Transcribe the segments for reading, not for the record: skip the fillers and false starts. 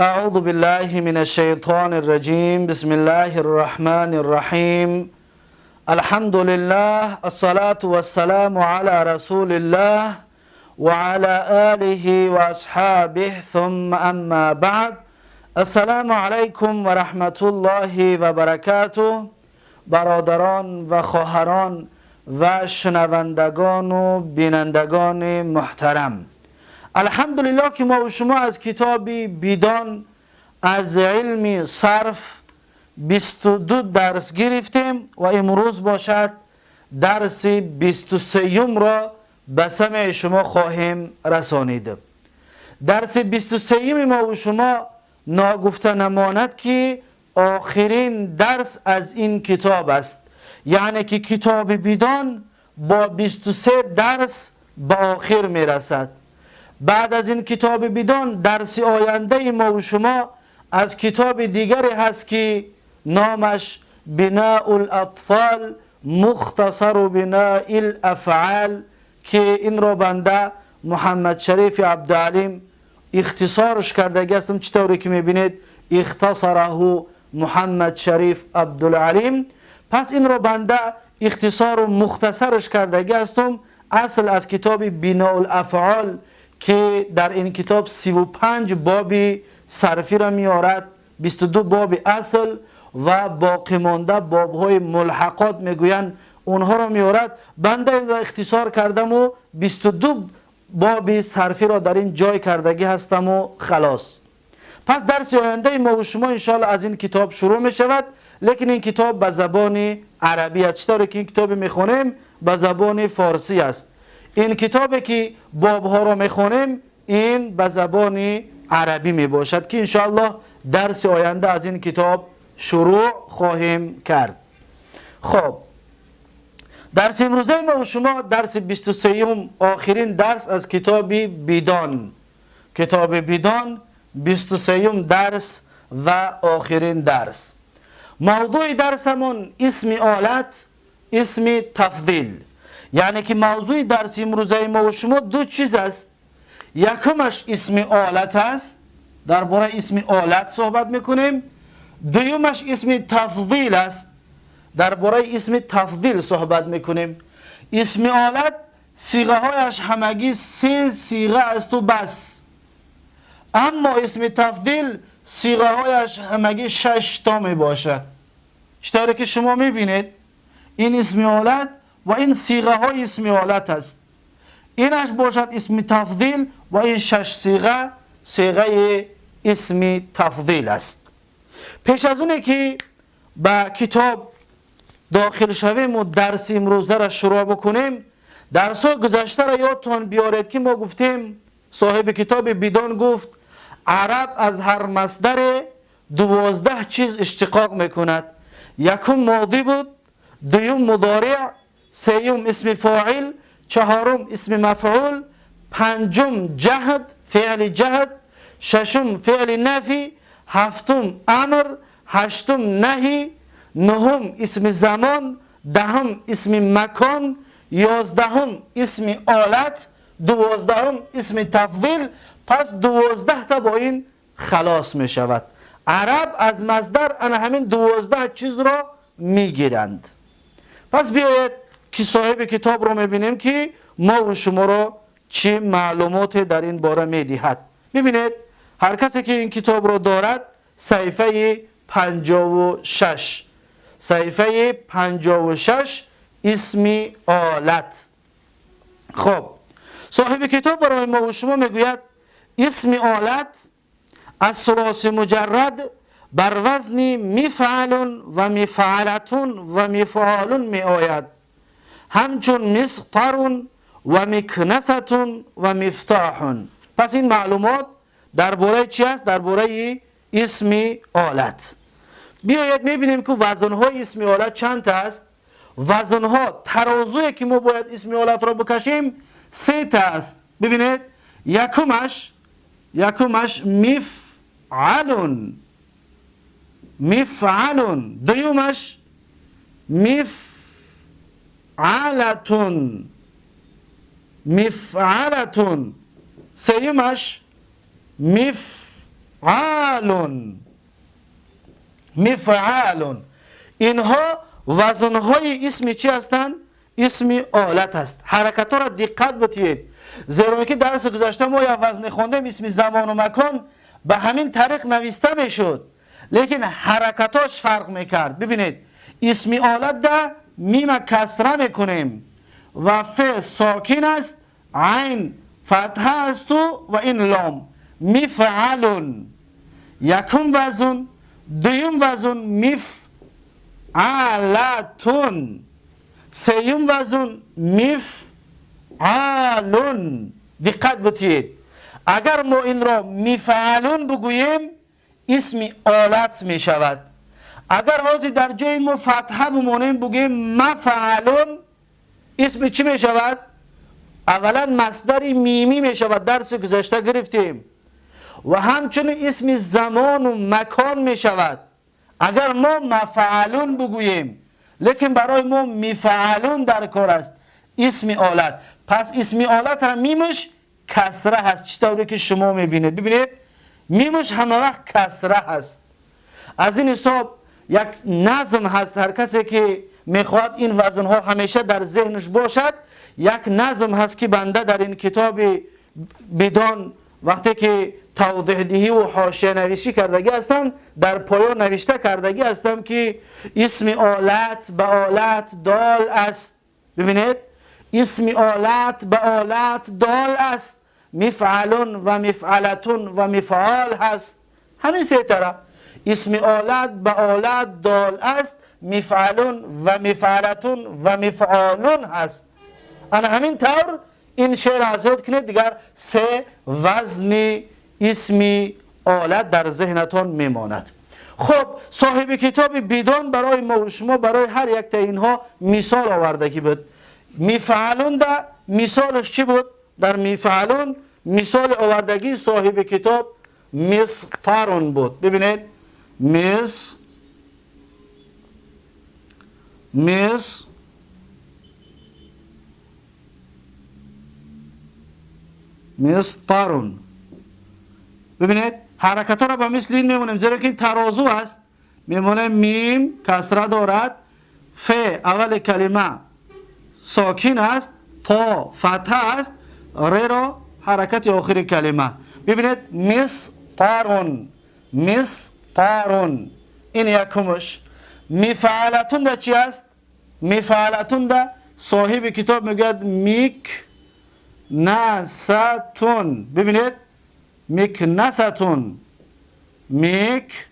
أعوذ بالله من الشيطان الرجيم. بسم الله الرحمن الرحيم. الحمد لله، الصلاة والسلام على رسول الله وعلى آله وأصحابه، ثم أما بعد. السلام علیکم و رحمت الله و برکاته. برادران و خواهران و شنوندگان و بینندگان محترم، الحمدلله که ما و شما از کتاب بیدان از علم صرف 22 درس گرفتیم و امروز باشد درس 23 را به سمع شما خواهیم رسانید. درس 23 ما و شما ناگفته نماند که آخرین درس از این کتاب است، یعنی که کتاب بیدان با 23 درس به آخر میرسد. بعد از این کتاب بیدان، درس آینده ما و شما از کتاب دیگری هست که نامش بناء الاطفال مختصر بناء الافعال، که این را بنده محمد شریف عبدالعلیم اختصارش کرده هستم. چطوری که میبینید، اختصره محمد شریف عبدالعلیم. پس این را بنده اختصار و مختصرش کرده هستم. اصل از کتاب بناء الافعال که در این کتاب 35 باب صرفی را میارد، 22 باب اصل و باقی مانده بابهای ملحقات میگویند، اونها را میارد. بنده این را اختصار کردم و 22 باب صرفی را در این جای کردگی هستم و خلاص. پس درس آینده ما و شما انشاءالله از این کتاب شروع می شود، لیکن این کتاب به زبان عربی است. چطوری که این کتاب میخونیم به زبان فارسی است، این کتابی که بابها را میخونیم این به زبان عربی می باشد که انشاءالله درس آینده از این کتاب شروع خواهیم کرد. خب، درس امروزه ما و شما درس 23، آخرین درس از کتاب بیدان. کتاب بیدان، 23 درس و آخرین درس. موضوع درسمون اسم آلت، اسم تفضیل. یعنی که موضوع درس امروزه ما و شما دو چیز است. یکمش اسم آلت است، درباره اسم آلت صحبت میکنیم. دومش اسم تفضیل است، درباره اسم تفضیل صحبت میکنیم. اسم آلت صیغه هایش همگی سه صیغه است و بس، اما اسم تفضیل صیغه هایش همگی شش تا می باشد. چطوری که شما میبینید، این اسم آلت و این صیغه های اسم آلت است. اینش باشد اسم تفضیل و این شش صیغه، صیغه اسم تفضیل است. پیش از اونه که به کتاب داخل شویم و درس امروزه را شروع بکنیم، درس های گذشته را یادتان بیارید که ما گفتیم، صاحب کتاب بیدان گفت عرب از هر مصدر 12 چیز اشتقاق میکند. یکم ماضی بود، دوم مضارع، سیوم اسم فاعل، چهارم اسم مفعول، پنجم جهد، فعل جهد، ششم فعل نفی، هفتم امر، هشتم نهی، نهم اسم زمان، دهم اسم مکان، 11م اسم آلت، 12م اسم تفضیل. پس 12 تا با این خلاص می شود. عرب از مصدر انا همین 12 چیز را میگیرند. پس بیاید که صاحب کتاب رو میبینیم که ما و شما را چه معلومات در این باره میدهد. ببینید، هر کسی که این کتاب را دارد، صفحه 56، صفحه 56، اسم آلت. خب، صاحب کتاب برای ما و شما میگوید اسم آلت از ثلاثی مجرد بر وزن مفعل و مفعلة و مفعال می آید، همچون مسطر و مكنسة و مفتاح. پس این معلومات درباره چی است؟ درباره اسم آلت. بیاید میبینیم که وزنهای اسم آلت چند تا است. وزنها، ترازوی که ما باید اسم آلت را بکشیم سه تا است. ببینید، یکمش مفعل، مفعل. دومش مفعلة، مفعلة. سیومش مفعال. مفعالون. مفعالون. اینها وزنهای اسم چی هستند؟ اسم آلت هست. حرکت ها را دقت بتید، زیرا که درس گذشته ما یا وزن خوندیم اسم زمان و مکان به همین طریق نوشته میشد، لیکن حرکتاش فرق میکرد. ببینید اسم آلت ده میم کسره میکنیم و ف ساکن است، عین فتحه است و این لام. مفعلون یکم وزن، دوم وزن مفعلتون، سیوم وزن مفعلون. دقت بتید، اگر ما این را مفعلون بگوییم اسم آلت می شود. اگر حاضر در جای ما فتحه بمانیم بگوییم مفعلون، اسم چی می شود؟ اولا مصدر میمی می شود، درس گذشته گرفتیم، و همچنین اسم زمان و مکان می شود اگر ما مفعلون بگوییم. لیکن برای ما مفعلون در کار است، اسم آلت. پس اسم آلت را میمش کسره هست، چطوری که شما میبینید. ببینید میمش همه وقت کسره هست. از این حساب یک نظم هست، هر کسی که میخواد این وزنها همیشه در ذهنش باشد، یک نظم هست که بنده در این کتاب بدان وقتی که توضیح دهی و حاشیه نویسی کردگی هستم، در پایان نوشته کردگی هستم که اسم آلت به آلت دال است. ببینید اسم آلت به آلت دال است، مفعلون و مفعلتون و مفعال هست. همین سه طرف اسم آلت به آلت دال است، مفعلون و مفعلتون و مفعالون هست. انا همین طور این شعر آزاد کنید، دیگر سه وزن اسم آلت در ذهنتان میماند. خب صاحب کتاب بدان برای ما و شما برای هر یک تا اینها مثال آوردگی بود. مفعلون ده مثالش چی بود؟ در مفعلون مثال آوردگی صاحب کتاب مسطرون بود. ببینید مس مس مسطرون. ببینید حرکت ها را به مثل این میمونیم، زیرا که این ترازو است. میمونه میم کسره دارد، ف اول کلمه ساکن است، تا فتحه است، ر را حرکت آخر کلمه. ببینید مسطرون، مسطرون، این یکمش. مفعلتون ده چی است؟ مفعلتون ده صاحب کتاب میگوید میک نستون. ببینید مکنستون، میک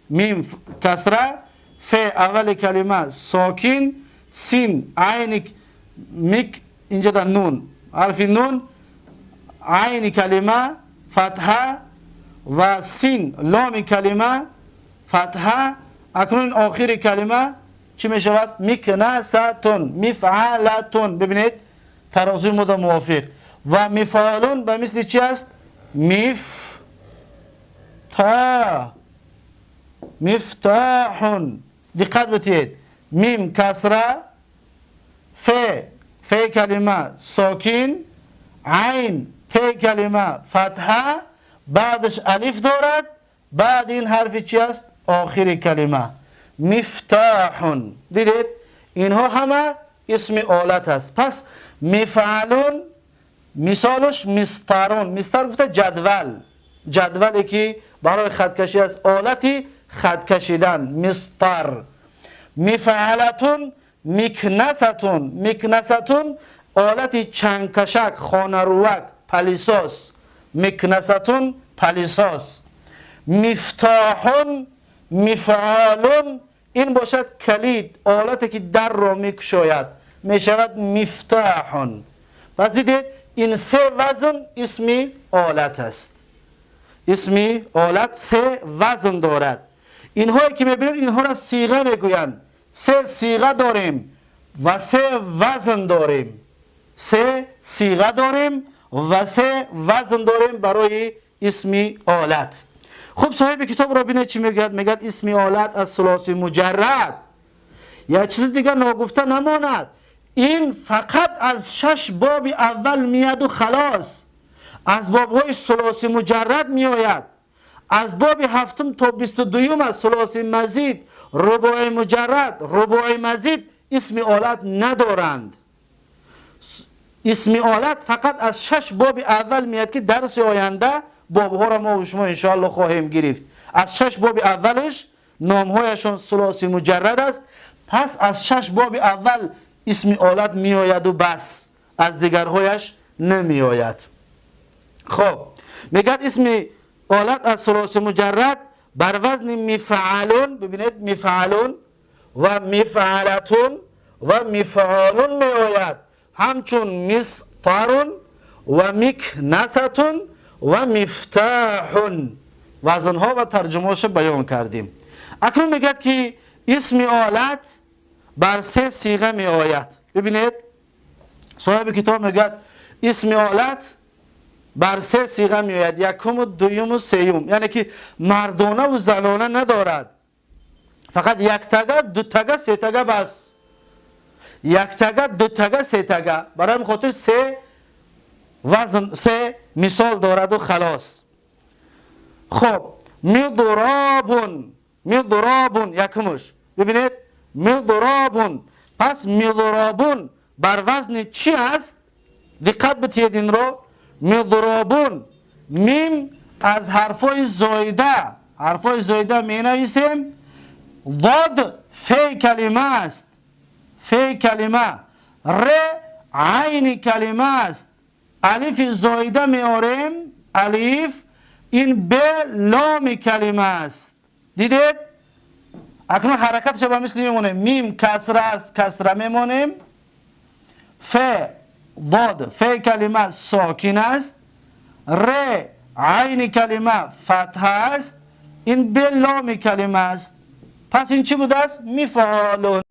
میم کسره، ف اول کلمه ساکن، سین عین میک اینجا در نون، حرف نون، عین کلمه فتحه و سین لام کلمه فتحه. اکنون آخر کلمه چی می شود؟ مکنستون، مفعلتون. ببینید ترازوی ما موافق. و مفعلون به مثل چی است؟ مفتاح، مفتاح. دقت بتید میم کسره، ف ف کلمه ساکن، عین ت کلمه فتحه، بعدش الف دارد، بعد این حرف چی است؟ آخر کلمه مفتاح. دیدید اینها همه اسم آلت است. پس مفعلون مثالش مسطرون. مسطر گفته جدول، جدولی که برای خطکشی است، آلتی خط کشیدن، مسطر. مفعلتون مکنستون، مکنستون آلت چنگکشک، خانه‌روک، пылесос، مکنستون пылесос. مفتاحون مفعالون این باشد کلید، آلتی که در را میکشاید، میشود مفتاحون. پس دیدید این سه وزن اسم آلت است. اسم آلت سه وزن دارد. اینهایی که میبینید اینها را صیغه میگویند. سه صیغه داریم و سه وزن داریم. سه صیغه داریم و سه وزن داریم برای اسم آلت. خب صاحب کتاب را ببینید چی میگوید. میگوید اسم آلت از ثلاثی مجرد. یا چیز دیگه ناگفته نماند، این فقط از 6 باب اول میاد و خلاص. از بابهای ثلاثی مجرد میآید. از باب هفتم تا 22 از ثلاثی مزید، رباعی مجرد، رباعی مزید اسم آلت ندارند. اسم آلت فقط از 6 باب اول میاد که درس آینده بابها را ما و شما انشاءالله خواهیم گرفت. از 6 باب اولش نامهایشان ثلاثی مجرد است. پس از 6 باب اول اسم آلت میآید و بس، از دیگرهایش نمیآید. خب میگد اسم آلت از ثلاثی مجرد بر وزن مفعلون، ببینید مفعلون و مفعلتون و مفعالون میآید، همچون مسطرون و مکنستون و مفتاحون. وزنها و ترجمه‌اش بیان کردیم. اکنون میگد که اسم آلت بر 3 صیغه می آید. ببینید صاحب کتاب میگد اسم آلت بر 3 صیغه می آید، یکم و دویم و سیوم، یعنی که مردانه و زنانه ندارد، فقط یک تگه، دو تگه، سه تگه بس. یک تگه، دو تگه، سه تگه، برای خاطر 3 وزن، 3 مثال دارد و خلاص. خب مضرابون، مضرابون یکمش، ببینید مضرابون. پس مضرابون بر وزن چی است؟ دقت بتید این رو. مضرابون، میم از حرفای زایده، حرفای زایده می نویسیم. ضاد فی کلمه است، فی کلمه. ر عین کلمه است. الف زایده می آریم، الف. این ب لام کلمه است. دیدید؟ اکنون حرکتش به مثل میمونه. میم کسره است، کسره میمونیم. ف ضاد ف کلمه ساکن است. ر عین کلمه فتحه است. این ب لام کلمه است. پس این چی بوده است؟ مفعالون.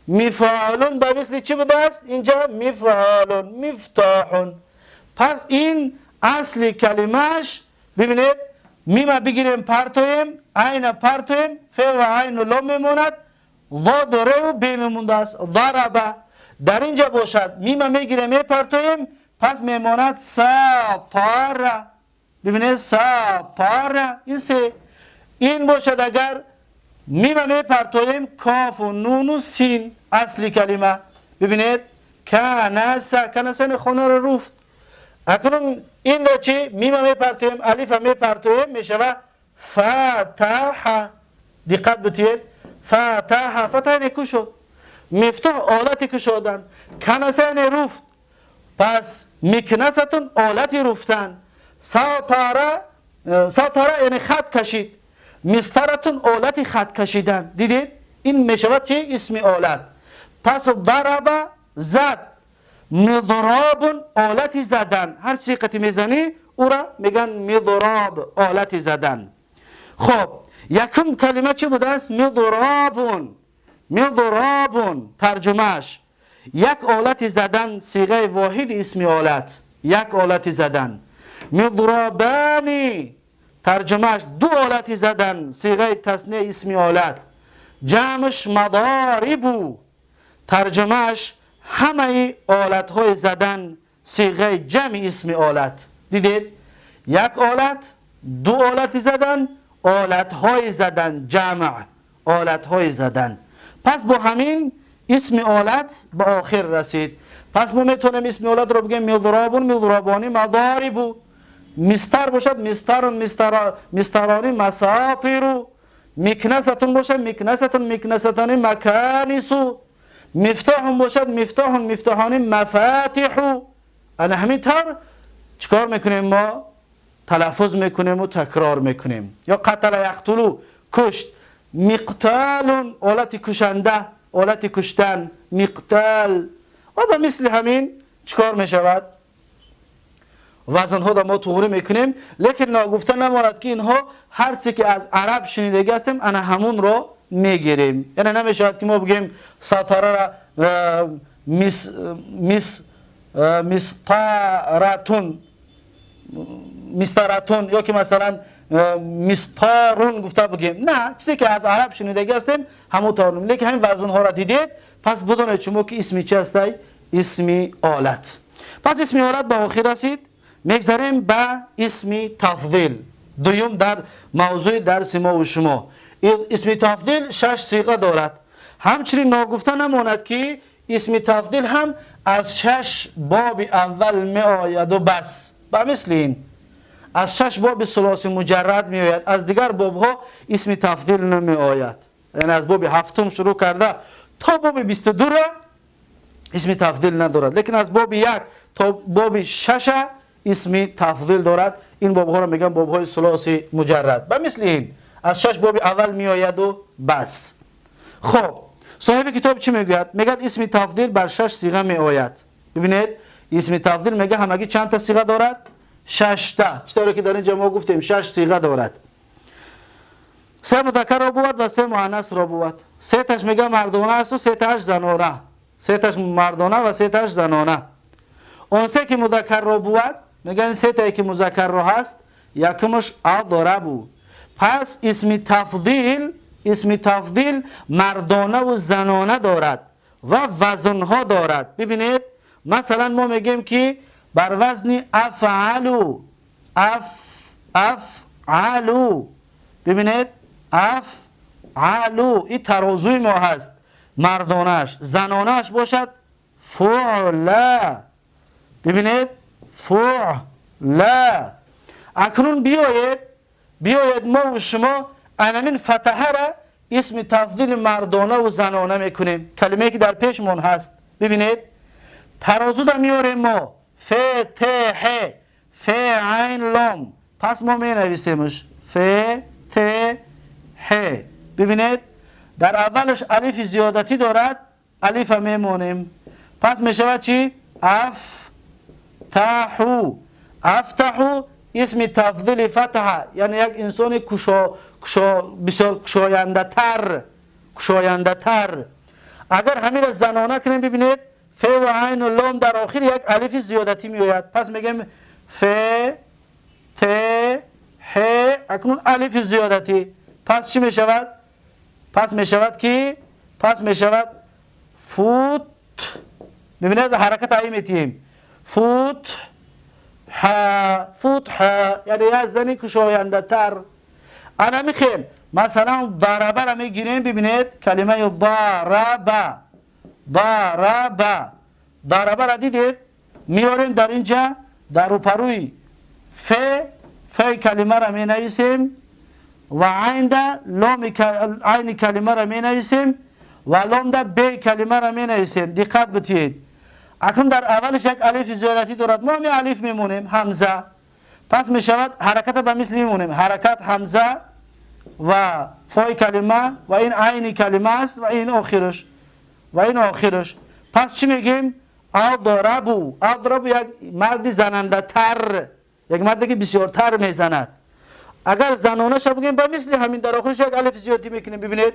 مفعالون به مثل چی بوده است؟ اینجا مفعالون، مفتاحون. پس این اصل کلمهش، ببینید میم بگیریم پرتویم، عین پرتویم، ف و عین و لام میموند، ضاد و ر و ب میمونده است. ضربه در اینجا باشد، میم میگیریم میپرتویم، پس میماند ساطر. ببینید ساطر، این سه. این باشد اگر میم میپرتویم، کاف و نون و سین اصل کلمه. ببینید کنس، کنس یعنی خانه رو رفت. اکنون این را چی؟ میم میپرتویم، الف میپرتویم، میشود فتح. دقت بتید، فتح، فتح یعنی کشو، مفتاح آلت کشادن، کنسه یعنی رفت. پس مکنستون آلت رفتن. ساتاره، ساتاره یعنی خط کشید، مسترتون آلت خط کشیدن. دیدید؟ این میشود چی؟ اسم آلت. پس ضرب زد، مضراب آلت زدن. هر چیزی قطعی میزنی او را میگن مضراب، آلت زدن. خب یکم کلمه چی بوده است؟ مضرابون. مضرابون ترجمهش یک آلت زدن، صیغه واحد اسم آلت، یک آلت زدن. مضرابانی ترجمهش دو آلت زدن، صیغه تثنیه اسم آلت. جمعش مضاربو ترجمهش همه آلت های زدن، صیغه جمع اسم آلت. دیدید؟ یک آلت، دو آلت زدن، آلت های زدن، جمع آلت های زدن. پس با همین اسم آلت به آخر رسید. پس ما میتونیم اسم آلت رو بگیم مضرابون، مضرابانی، مضاربو. مستر باشد مسترون، مسترانی، مساطرو. مکنستون باشد مکنستون، مکنستانی، مکانسو. مفتاح باشد مفتاح، مفتاحانی، مفاتیحو. انا همین طور چیکار میکنیم؟ ما تلفظ میکنیم و تکرار میکنیم. یا قتل یقتلو، کشت. مقتال آلت کشنده، آلت کشتن، مقتال. و به مثل همین چیکار میشود؟ وزنها را ما تغییر میکنیم. لیکن ناگفته نماند که اینها هر چی که از عرب شنیدگی هستیم انا همون رو میگیریم. یعنی نمیشود که ما بگیم ساتاره را میس میس میستارتون، میستارتون، یا که مثلا میستارون گفته بگیم. نه، چیزی که از عرب شنیدگی هستیم همون طور. لیکن همین وزنها را دیدید، پس بدونید شما که اسمی چی هستی؟ اسمی آلت. پس اسمی آلت به آخر رسید. میگذریم به اسم تفضیل. Дуюм дар мавзӯи дарси мо ва шумо. Исми тафдил шаш сиға дорад. Ҳамчунин ногуфта намонад, ки исми тафдил ҳам аз шаш боби аввал меояду бас. Ба мисли ин аз шаш боби сулоси муҷаррад меояд, аз дигар бобҳо исми тафдил намеояд. Яъне аз боби ҳафтум шурӯъ карда то боби 22-ра исми тафдил надорад, лекин аз боби 1 то боби шаша исми тафдил дорад. Ин бобҳоро мегӯянд бобҳои сулоси муҷаррад. Ба мисли ин аз шаш боби аввал меояду бас. Хоб, соҳиби китоб чӣ мегӯяд? Мегӯяд, исми тафдил бар шаш сиға меояд. Бибинед, исми тафдил, мега, ҳамагӣ чанд та сиға дорад? Шашта. Чӣ тавре ки дар ин ҷо мо гуфтем, шаш сиға дорад: се мудаккарро бувад ва се муаннасро бувад. Сеташ, мега, мардона асту сеташ занона, сеташ мардона ва сеташ занона. Он се ки мудаккарро бувад, мегӯянд, сетае ки музаккарро ҳаст, якумаш адрабу. Пас исми тафдил мардонаву занона дорад ва вазнҳо дорад. Бибинед, масалан, мо мегӯем, ки бар вазни афъалу, афъалу. Бибинед, афъалу, и тарозуи мо ҳаст мардонаш. Занонаш бошад фуъла. Бибинед, фуъла. Акнун биёед, мову шумо анамин фатаҳара исми тафдили мардонаву занона мекунем. Калимае ки дар пешмон ҳаст, бибинед, тарозуда меорем мо: ф, т, ҳ, ф, айн, лом. Пас мо менависемш ф, т, ҳ. Бибинед, дар аввалаш алифи зиёдатӣ дорад, алифа мемонем. Пас мешавад чӣ? Афтаҳу. Афтаҳу, исми тафдили фатҳа, яъне як инсони бисёр кушояндатар, кушояндатар. Агар ҳамира занона кунем, бибинед, ф ва айну лом, дар охир як алифи зиёдатӣ меояд. Пас мегӯем ф, т, ҳ, акнун алифи зиёдатӣ. Пас чӣ мешавад? Пас мешавад ки, пас мешавад фут. Бибинед, ҳаракат ай метиҳем: фут ҳа, футҳа, яъне як зани кушояндатар. Ана михем, масалан, дарабара мегирем. Бибинед, калимаи дараба, дараба, дарабара дидед, меорем дар инҷа, дар рӯпарӯи ф, ф калимара менависем ва айнда ломи айни калимара менависем ва ломда б калимара менависем. Диққат битиҳед, акнун дар аввалаш як алифи зиёдатӣ дорад, мо ҳами алиф мемонем, ҳамза. Пас мешавад, ҳараката ба мисли мемонем, ҳаракат ҳамза ва фои калима ва ин айни калима аст ва ин охираш, ва ин охираш. Пас чӣ мегӯем? Адрабу. Адрабу, як марди занандатар, як марде ки бисёртар мезанад. Агар занонаша бигӯем, ба мисли ҳамин дар охираш як алифи зиёдатӣ мекунем. Бибинед,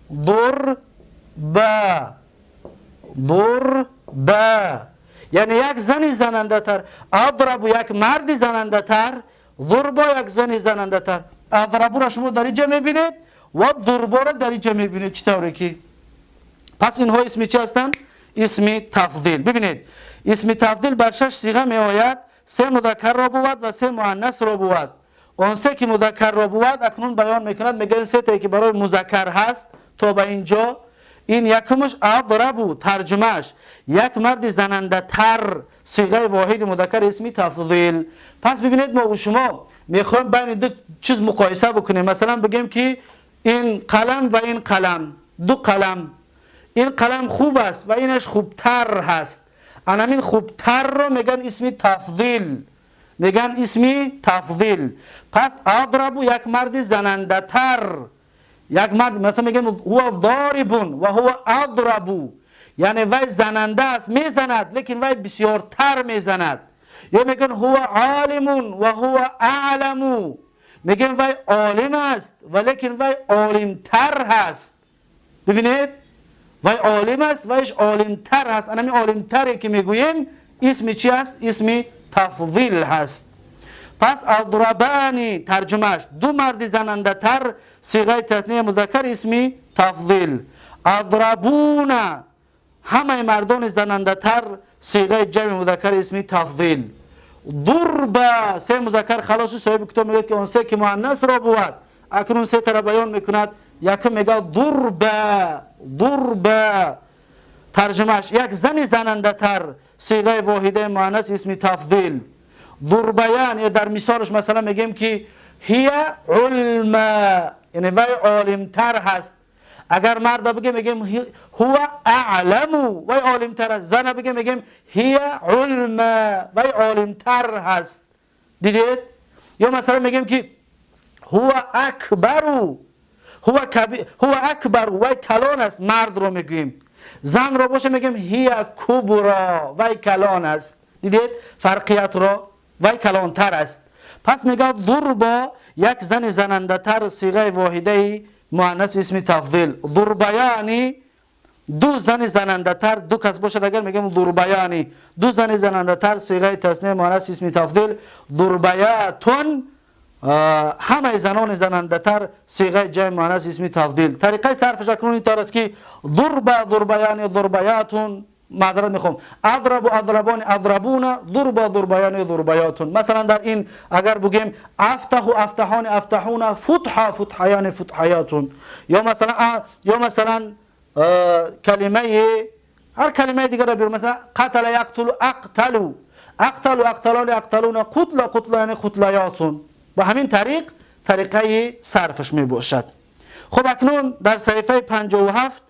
дур ба, дур ба, яъне як зани занандатар. Адрабу, як марди занандатар, дурбо, як зани занандатар. Адрабура шумо дар инҷа мебинед ва дурбора дар инҷа мебинед. Чӣ тавре ки, пас инҳо исми чӣ ҳастанд? Исми тафдил. Бибинед, исми тафдил бар шаш сиға меояд: се мудаккарро бувад ва се муаннасро бувад. Он се ки мудаккарро бувад, акнун баён мекунад. Мегӯяд, сетае ки барои музаккар ҳаст то ба инҷо, ин якумаш адрабу, тарҷумааш як марди занандатар, сиғаи воҳиди мудаккар исми тафдил. Пас бибинед, мо шумо мехоҳем байни ду чиз муқоиса бикунем. Масалан, бигем, ки ин қалам ва ин қалам, ду қалам, ин қалам хуб аст ва инаш хубтар ҳаст. Анамин хубтарро мегӯянд исми тафдил, мегӯянд исми тафдил. Пас адрабу, як марди занандатар, як мард. Масалан, мегӯем ҳува дорибун ва ҳува адрабу, яъне вай зананда аст, мезанад, лекин вай бисёртар мезанад. Ё мегӯянд ҳува олимун ва ҳува аъламу, мегӯем вай олим аст, валекин вай олимтар ҳаст. Бибинед, вай олим аст, вайш олимтар ҳаст. Анами олимтаре ки мегӯем, исми чи аст? Исми тафдил ҳаст. Пас адрабани, тарҷумааш ду марди занандатар, сиғаи тасния музаккар исми тафдил. Адрабуна, ҳамаи мардони занандатар, сиғаи ҷамъи музаккар исми тафдил. ضربا سه مذکر خلاص صاحب کتاب میگه که آن سه که مؤنث را بود. اکنون سه تا را بیان میکند. یکم میگه ضربا، ضربا ترجمهش یک زن زننده تر، صیغه واحده مؤنث اسم تفضیل. ضربیان یا در مثالش مثلا میگیم که هی علما، یعنی وی عالمتر هست. اگر مرد بگیم میگیم هو اعلم، وی عالمتر است. زن بگیم میگیم هی علما، وی عالمتر هست. دیدید؟ یا مثلا میگیم که هو اکبر، هو اکبر، وی کلان است. مرد رو میگیم. زن رو باشه میگیم هی کبرا، وی کلان است. دیدید فرقیت رو؟ وی کلانتر است. پس میگه ضربا یک زن زننده تر، صیغه واحده مؤنث اسم تفضیل. ضربیانی دو زن زننده تر، دو کس باشد اگر میگیم ضربیانی دو زن زننده تر، صیغه تثنیه مؤنث اسم تفضیل. ضربیاتون همه زنان زننده تر، صیغه جمع مؤنث اسم تفضیل. طریقه صرفش اکنون اینطور است که ضرب، ضربیان، ضربیاتون، معذرت میخوام، اضرب، اضربان، اضربون، ضرب، ضربیان، ضربیاتون. مثلا در این اگر بگیم افتح، افتحان، افتحون، فتح، فتحیان، فتحیاتون. یا مثلا کلمه، هر کلمه دیگر را بیاریم، مثلا قتل یقتل، اقتلو، اقتل، اقتلان، اقتلون، قتل، قتلان، قتلیاتون. با همین طریق طریقه صرفش می باشد. خب اکنون در صحیفه 57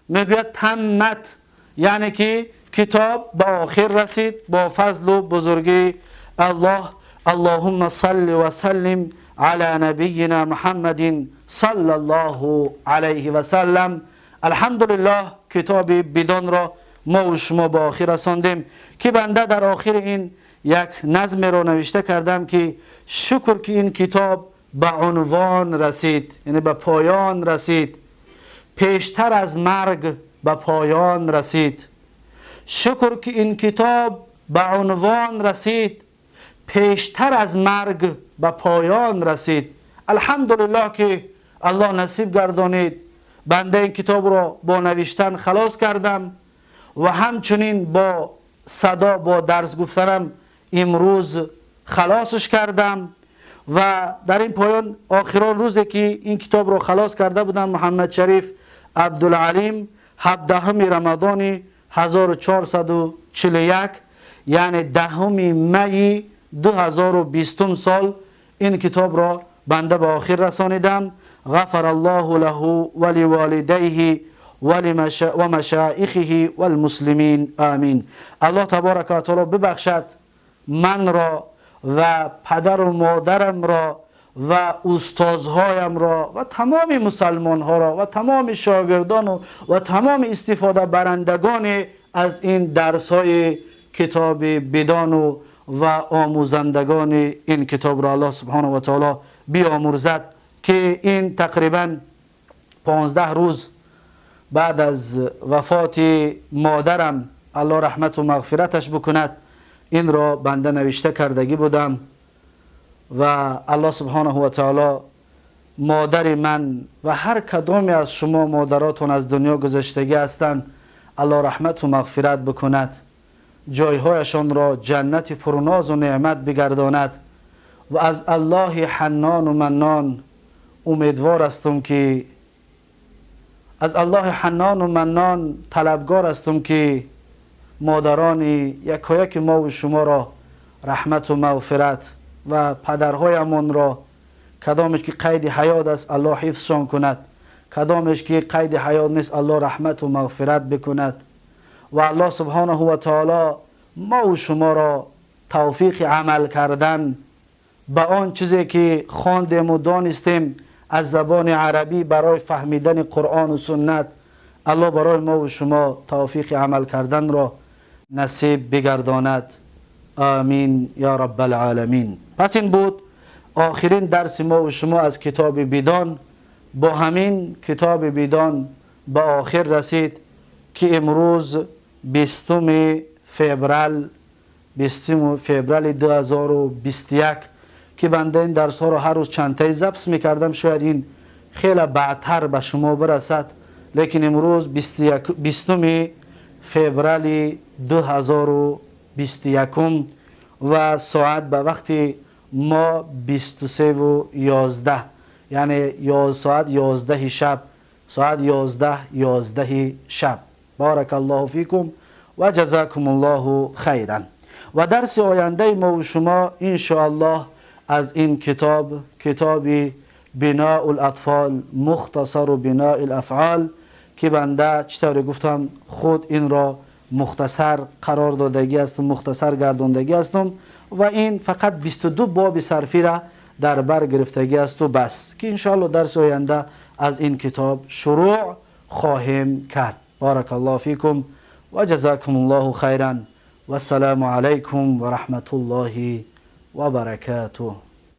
میگوید تمت، یعنی که کتاب به آخر رسید با فضل و بزرگی الله. اللهم صل و سلم علی نبینا محمد صلی الله علیه و سلم. الحمدلله کتاب بدان را ما و شما به آخر رساندیم که بنده در آخر این یک نظم را نوشته کردم که شکر که این کتاب به عنوان رسید، یعنی به پایان رسید، پیشتر از مرگ به پایان رسید. شکر که این کتاب به عنوان رسید، پیشتر از مرگ به پایان رسید. الحمدلله که الله نصیب گردانید بنده این کتاب را با نوشتن خلاص کردم و همچنین با صدا، با درس گفتنم امروز خلاصش کردم. و در این پایان آخران روزی که این کتاب را خلاص کرده بودم، محمد شریف عبدالعلیم، 17 رمضان 1441، یعنی 10 می 2020 سال این کتاب را بنده به آخر رسانیدم. غفر الله له ولوالديه ومشایخه والمسلمین آمین. الله تبارک و تعالی ببخشد من را و پدر و مادرم را و استادهایم را و تمام مسلمان ها را و تمام شاگردان و تمام استفاده برندگان از این درس های کتاب بدان و آموزندگان این کتاب را الله سبحانه و تعالی بیامرزد که این تقریبا 15 روز بعد از وفات مادرم، الله رحمت و مغفرتش بکند، این را بنده نوشته کردگی بودم و الله سبحانه و تعالی مادر من و هر کدامی از شما مادراتون از دنیا گذشتگی هستند، الله رحمت و مغفرت بکند، جایهایشان را جنت پرناز و نعمت بگرداند و از الله حنان و منان امیدوار هستم که از الله حنان و منان طلبگار هستم که مادران یکایک ما و شما را رحمت و مغفرت و پدرهایمان را، کدامش که قید حیات است الله حفظشان کند، کدامش که قید حیات نیست الله رحمت و مغفرت بکند و الله سبحانه و تعالی ما و شما را توفیق عمل کردن به آن چیزی که خواندیم و دانستیم از زبان عربی برای فهمیدن قرآن و سنت، الله برای ما و شما توفیق عمل کردن را نصیب بگرداند. آمین یا رب العالمین. پس این بود آخرین درس ما و شما از کتاب بدان. با همین کتاب بدان به آخر رسید که امروز 20 فوریه، 20 فوریه 2021 که بنده این درس ها رو هر روز چند تایی ضبط میکردم، شاید این خیلی بعدتر به شما برسد، لیکن امروز 20 فوریه 2021 و ساعت به وقتی ما 23 و 11، یعنی ساعت 11 شب، ساعت 11 11 شب. بارک الله فیکم و جزاکم الله خیرا. و درس آینده ما و شما انشاءالله از این کتاب، کتاب بناء الاطفال مختصر بناء الافعال، که بنده چطور گفتم خود این را مختصر قرار دادگی هستم، مختصر گرداندگی هستم و این فقط 22 باب صرفی را در بر گرفتگی است و بس، که انشاءالله درس آینده از این کتاب شروع خواهیم کرد. بارک الله فیکم و جزاکم الله خیرا و السلام علیکم و رحمت الله و برکاته.